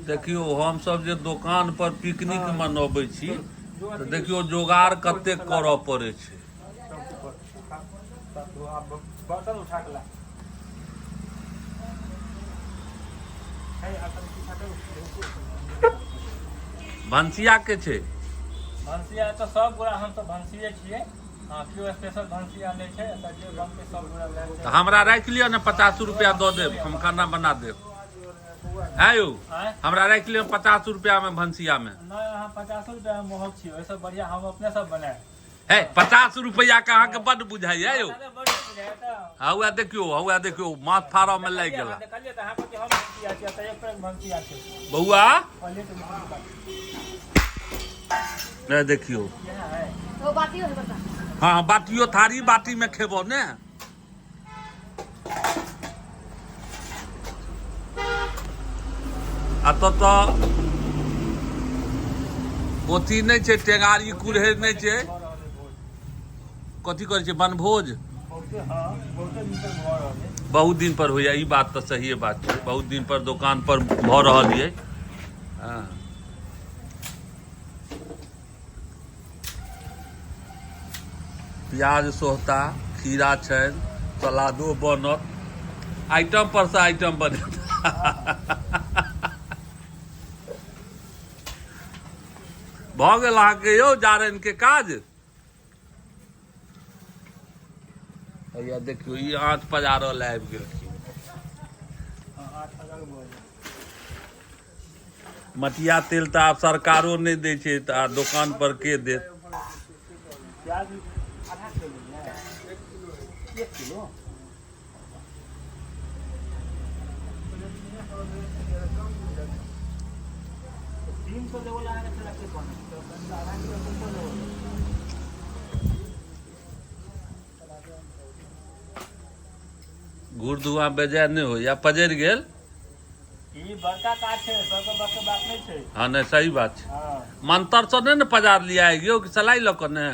देखियौ हमसभ जे दोकान पर पिकनिक मनबै छी तऽ देखियौ जोगाड़ कतेक करऽ पड़ै छै। भनसिया के छै? भनसिया तऽ सब गोरा हमसब भनसिये छियै। हँ, केओ स्पेशल भनसिया नहि छै एतऽ, जे बनतै सब गोरा लए। तऽ हमरा राखि लिअ ने, 50 रुपया दऽ देब, हम खाना बना देब। है यौ? आँय? हमरा राखि लिअ 50 रुपयामे भनसियामे। नहि, अहाँ 50 रुपया मे महग छियै, ओहिसँ बढ़िया हम अपने सब बनायब। हे, 50 रुपया के अहाँके बड्ड बुझाइया यौ। अरे, बड़ बुझाइ तऽ। हौआ देखियौ, हौआ देखियौ, माथ फाड़ऽ मे लागि गेला। देखलियै तऽ अहाँ कहलियै हम भनसिया छियै, तऽ एक पेड़ भनसिया छै। बौआ। कहलियै तऽ भनसिया। नहि, देखियौ। इएह है। ओ बाटियो है बड़का। हँ, बाटियो थारी बाटी मे खेबो ने। एतऽ तऽ अथी नहि छै, टेंगारी कुरहे नहि छै। भऽ रहल है भोज। कथी करै छै बनभोज? बहुते, हँ, बहुते दिन पर भऽ रहल है। बहुत दिन पर होइया, ई बात तऽ सहिए बात छै। बहुत दिन पर दोकान पर भऽ रहल ये। हँ, प्याज सोहता, खीरा छनि, सलादो बनत, आइटम पर से आइटम बनत। भऽ गेल अहाँके यौ जारनि के काज? हैया देखियौ, ई आँच पजारऽ लए आबि गेलखिन। हँ, 8000 भऽ गेल। मटिया तेल तऽ आब सरकारो नहि दै छै, तऽ आ दोकान पर के देत? प्याज आधा किलो लेलियै? 1 किलो। 300 लेबो ला अहाँके छलै के कहने तऽ आधा किलो 300 लेबो। घूर धुआँ बेजाय नहि होइया, पजरि गेल। ई बड़का काज छै, सबके बस के बात नहि छै। हँ, नहि, सही बात छै। हँ। मंतर सँ नहि ने पजार लिया यौ कि सलाइ लऽ कऽ ने?